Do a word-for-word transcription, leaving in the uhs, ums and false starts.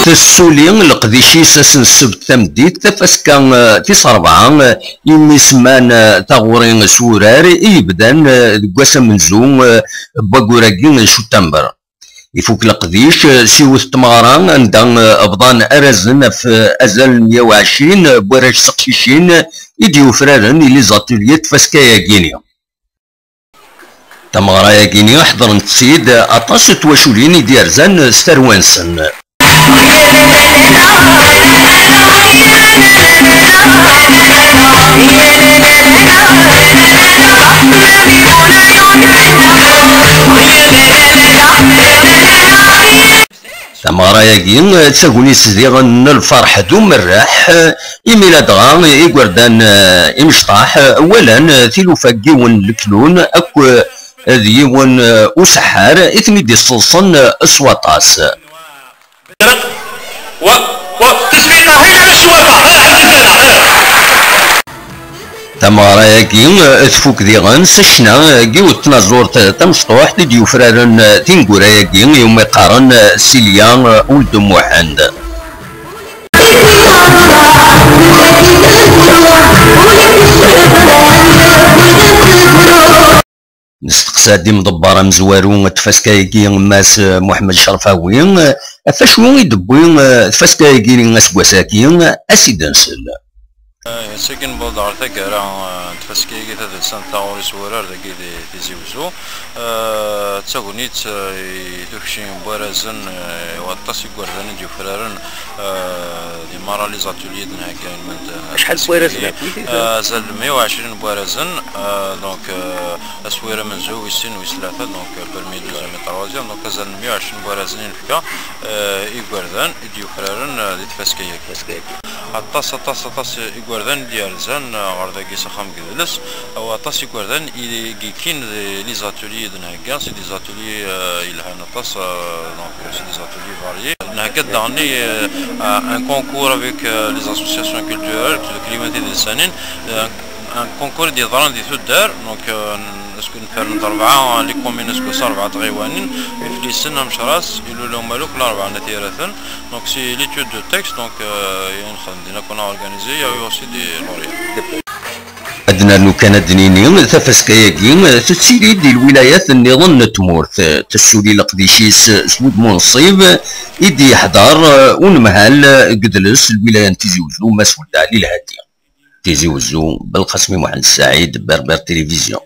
Tessuli leqdic-is ass n ssebt tameddit, tafaska, eh, tis ṛebɛa, eh, imi semman, eh, taɣuri s wurar i yebdan, eh, deg wass amenzu, eh, n waggur-agi n cutember. Ifuk leqdic, eh, s yiwet n tmeɣra anda, eh, bḍan arazen ɣef, eh, azal n meyya u ɛecrin, eh, n warrac s teqcicin, eh, i d-yufraren i les ateliers n tfaska-yagini. Tameɣra-yagini ḥeḍrent-tt-id aṭas n twaculin i d-yerzan s tarwa-nsen. Tameɣra-agi d tagnit diɣen n lferḥ d umerreḥ, imi ladɣa igerdan, eh, imecṭaḥ, eh, walan, eh, tilufa n yiwen n leklun akk, eh, d yiwen, eh, useḥḥar i ten-id-isseḍsen, eh, s waṭas. Tameɣra-agi, eh, tfuk diɣen s ccna, eh, n yiwet tnaẓurt, eh, tamecṭuḥt i d-yufraren, eh, tineggura-agi iwumi qqaren, eh, Silya, eh, Uld Muḥend. Nesteqsa-d imḍebber amezwaru n tfaska-agi, Mass Muḥemmed Cerfawi, ɣef wacu i d-tewwi, eh, tfaska-agi aseggas-agi, a s-id-nsel. Eh, ass-agi newweḍ-d ɣer taggara, eh, n tfaska-agi tadelsant taɣuri s wurar dagi di Tizi Wezzu. Eh, d tagnit, eh, i tukci n warrazen, eh, waṭas n yigerdan i d-yufraren, eh, di merra les ateliers d-nhegga. Acḥal n warrazen akk i d-yufraren? Eh, azal n meyya u ɛecrin n warrazen, eh, donc, eh, aswir amenzu, wis sin, wis tlata, donc, eh, premier, deuxième et troisième, donc azal n meyya u ɛecrin n warrazen i nefka, eh, i yigerdan i d-yufraren, eh, di tfaska-agi. Aṭas, aṭas, aṭas n yigerdan i d-yerzan, eh, ɣer dagi s axxam n yidles, u aṭas n yigerdan i, i yekkin di les ateliers i d-nhegga, c'est des ateliers, eh, yelhan aṭas, eh, donc c'est des ateliers variés. Nhegga-d daɣen, eh, un concours avec, eh, les associations culturelles, d tliwin tidelsanin, eh, un concours i d-yeḍran di tuddar, donc, eh, n-, est-ce que nefren-d rebɛa les communes, est-ce que s rebɛa tɣiwanin, Iflisen, Amecras, Ilula Umaluk, Larebɛa n At Yiraten, donc c'est l'étude de texte, donc, eh, i nexdem din akk, on a organisé, il y a eu aussi des lauréats. Ad nernu kan ad d-nini, tafaska-agi tettili-d i lwilayat nniḍen n tmurt, tessuli leqdic-is s wudem unṣib i d-yeḥḍer, eh, unemhal, eh, n yidles n lwilaya n Tizi Wezzu, Mass Weld Ɛli Lhadi. Tizi Wezzu, Belqasmi Muḥend Saɛid, Berber Télévision.